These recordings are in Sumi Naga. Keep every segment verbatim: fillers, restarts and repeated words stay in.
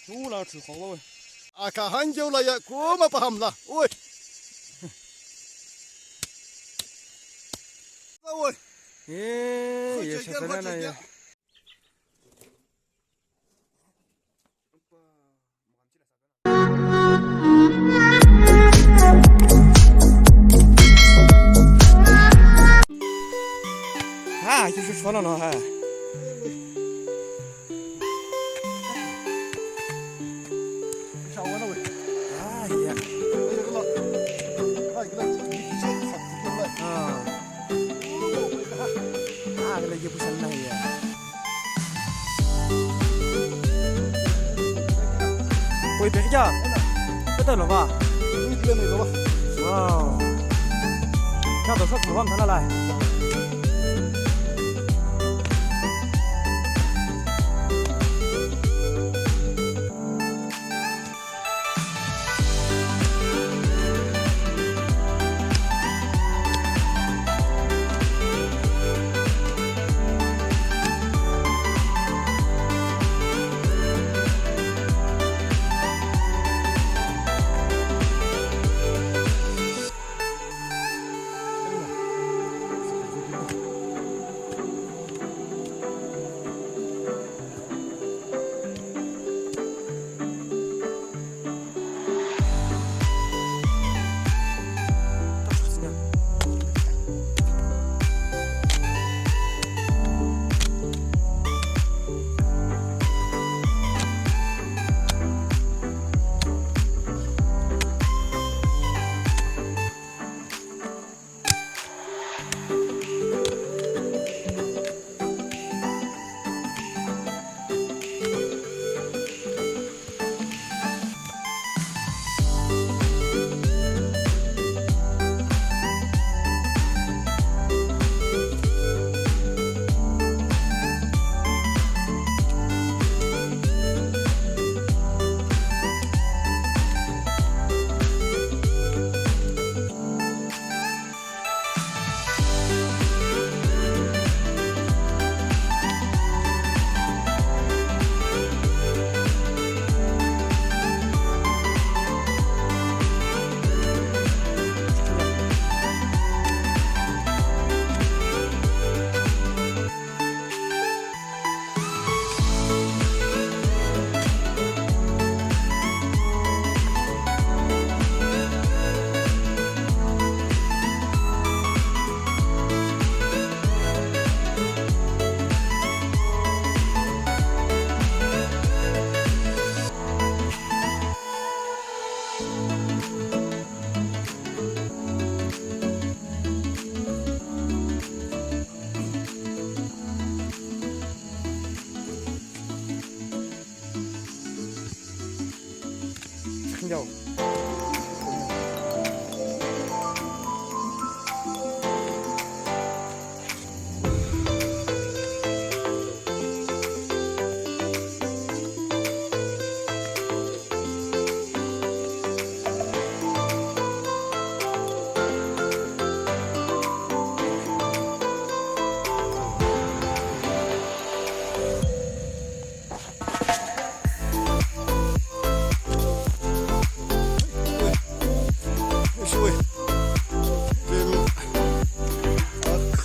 Tula tsu kholo. Aka hanjeu la ya kuma pahamla. Oi. Oi. Eh, ya shafana na ya. Ah, kisa shafana na ha. Koi pekhi kya? Kata lo ba? Wow. Kya to sab lo ba mthana lai.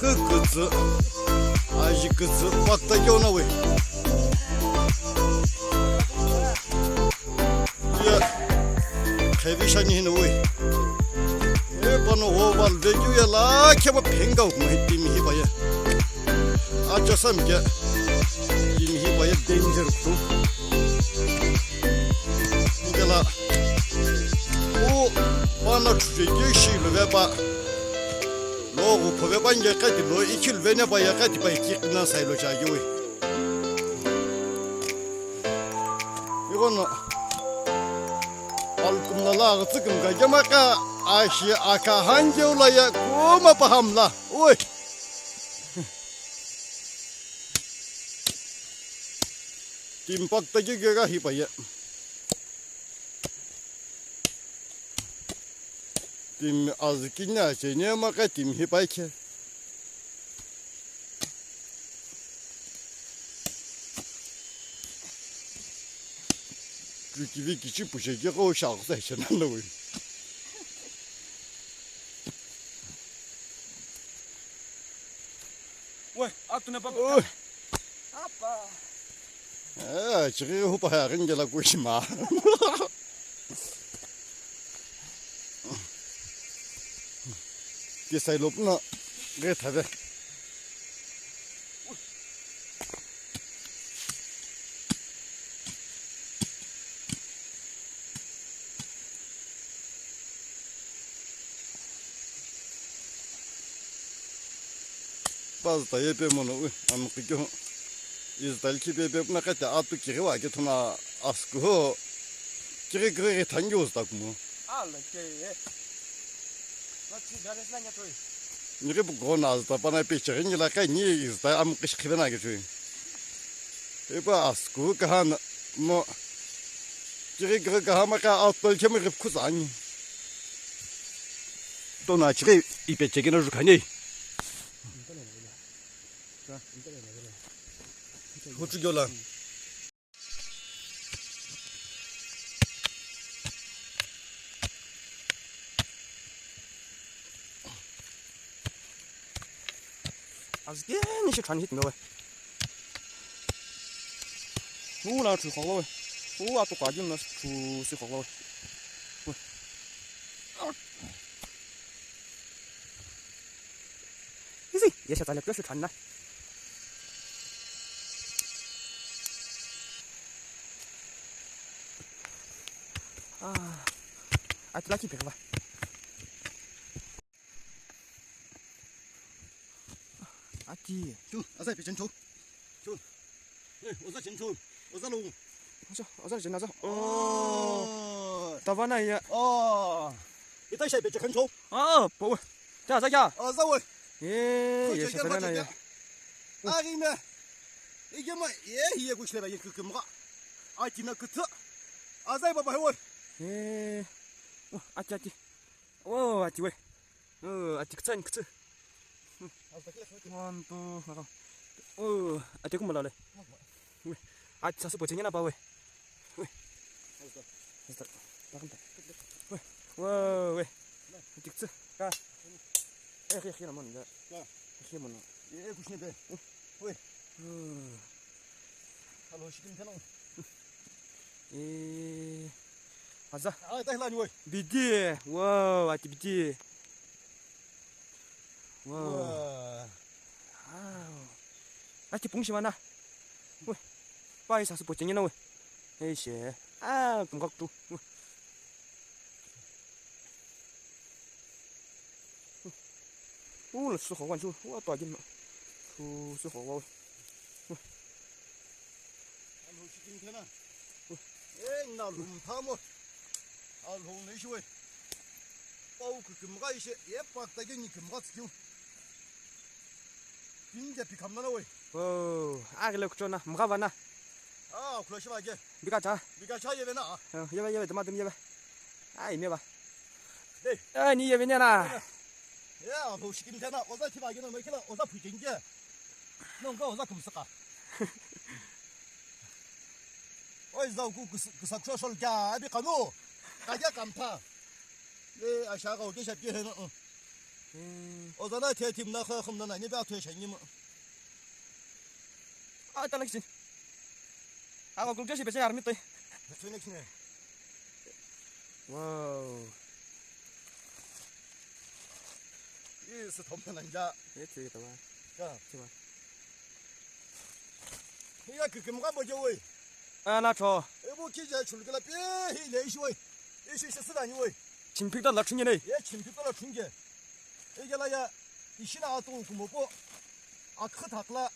Akhu kütsü, aji kütsü, pakta kyona we. Ye, khevi shani hino we. E pano oval vekyu ye la kheba phenga u mai timi hi ba ye. Acha sam ke timi hi ba ye danger khu. Ingela. O pana chuje ke shi lo ve pa. Lo gu pho ve pa nge ka ti lo ikhi lo ve ne pa ye ka ti pa ikhi na sai lo cha ye we. Igono alkum la la tsüküm ga yamaka ashi aka hanjeu la ya kuma pahamla. Oi. Timpak ta ge ga hi pa ya. Timi azükini acheni ama ka timi hi pai khe. Kivi kichi pushekeghi shaghi sa shena lo we. We, atuna papa. Oi. Apa. Eh, chighi hupa ha ringela kushima. Kisai lopuna ghe thave. Pazü ta yepe mono u amkikyo. Izü ta likhi pepe puna kete atu kighi wa kethu na asku ho. Kighi kighi kighi thangi uzu ta kumo. Ala ke. Nighi pu gona azü ta pana pe chighi ngi la kai ni izü ta amkishi khivena ke chui. Ipa asku kahana mo. Kighi kighi kahama ka atu likhi mo ghi pukhu zangi. Tona chighi ipe chekina ju khani. Huchu gyola. Azü keni shi chani hit mewe. Uu la chu kholo we. Uu atu kajin na chu si kholo we. Easy, yesha tsale pyo shi chani na. Ah, ati lakhi pekha ba. Ati. Chu, azai pe chen chu. Chu. Eh, oza chen chu. Oza lo. Oza, oza chen oza. Oh. Tavana ya. Oh. Ita shai pe chen chu. Ah, po. Ta za ya. Oza wo. Eh, ye shai na ya. Ari me. Ige ma, ye, ye ku shle ba ye ku ku ma. Ati na ku tu. Azai baba wo. Eh. Oh, ati ati. Oh, ati we. Oh, ati kutsa ni kutsa. One, two, oh, ati kumala le. We. Ati sasu pochenya na pa we. We. Hasta. Takam ta. We. Wow, we. Ati kutsa. Ka. Eh, khia khia mon da. Ka. Khia mon. Eh, kushne pe. We. Hello, shikin tano. Eh, aza. Ah, tahi lani woi. Bidi. Wow, ati bidi. Wow. Wow. Ati pung shimana. Woi. Pai sasu pochenya na woi. Eh, she. Ah, kumkak tu. Woi. U la su khogwa chu, u atwa gin. Su su khogwa. Alo shi kin thena. E na lum thamo. Alo ne shi we. Pau ku kim ga ishe, e pak ta gin kim ga tskiu. Pinge pi khamna na we. Oh, agile kuchona, mga vana. Ah, khula shi ba ge. Bika cha. Bika cha yebe na. Yebe yebe dama dum yebe. Ai me ba. Dei. Ai ni yebe na. Ya, lo shi kin thena, oza thi ba ge na, no kila, oza phu kin ge. No ga oza kum saka. Oi, zau ku kus kus sa shol kya, abi kanu. Ka ge kam tha. Le asha ga o ke sha ke he na. Ozana the thim na kha khum na na ni ba thwe sha ni ma. A ta laksin. A ko kulke shi be army toi. Phoenix ne. Wow. Is thom na ja. Ye thi ta ba. Ka. Thi ba. Ya ke ke mo ka bo je woi. A na cho. E bo ki je chul ke la pe hi le shi woi. Ishi shi sida ni woi. Chimphik da la chunye nei. Ye chimphik da la chunye. Ege la ya ishi na atu kumo po. Akha thakla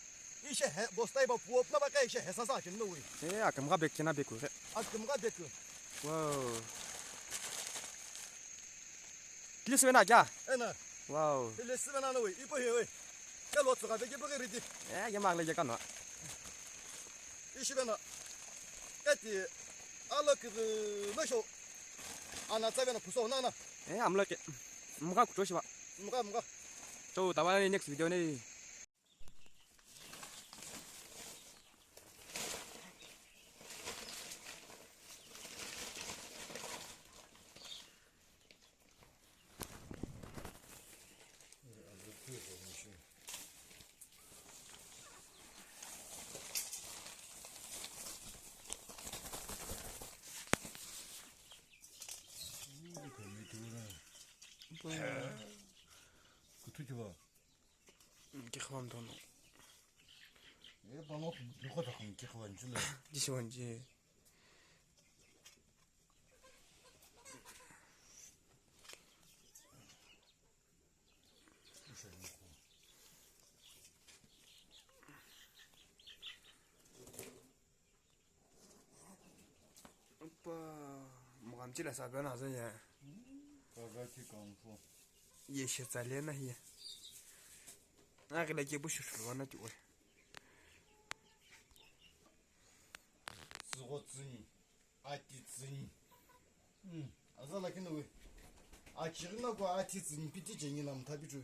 ishi he bostai ba puo na ba kai ishi he sa sa chin no woi. E akam ga bek kena bek re. Akam ga bek. Wow. Tili sivena kya? Ena. Wow. Tili sivena no woi. Ipo he woi. Ke lo tsuka bek ipo ke riti. E ya mag le ya kana. Ishi bena. Kati ala ke no sho. Ana tsave na puso na na. E amla ke. Mga kucho shiba. Mga mga. Cho tawa next video nei. Khamam thono. E, pango, nukho takhan ki khawan chula. Dishiwan ji. Opa, mugamchi la sabena zanya. Kaga ki kangfu. Ye she tsale na ye. Na kila ke bu shushu na ki we. Zugo tsini. Ati tsini. Hmm. Aza lakini we. Achirina kwa ati tsini piti chengi na mtabi tu.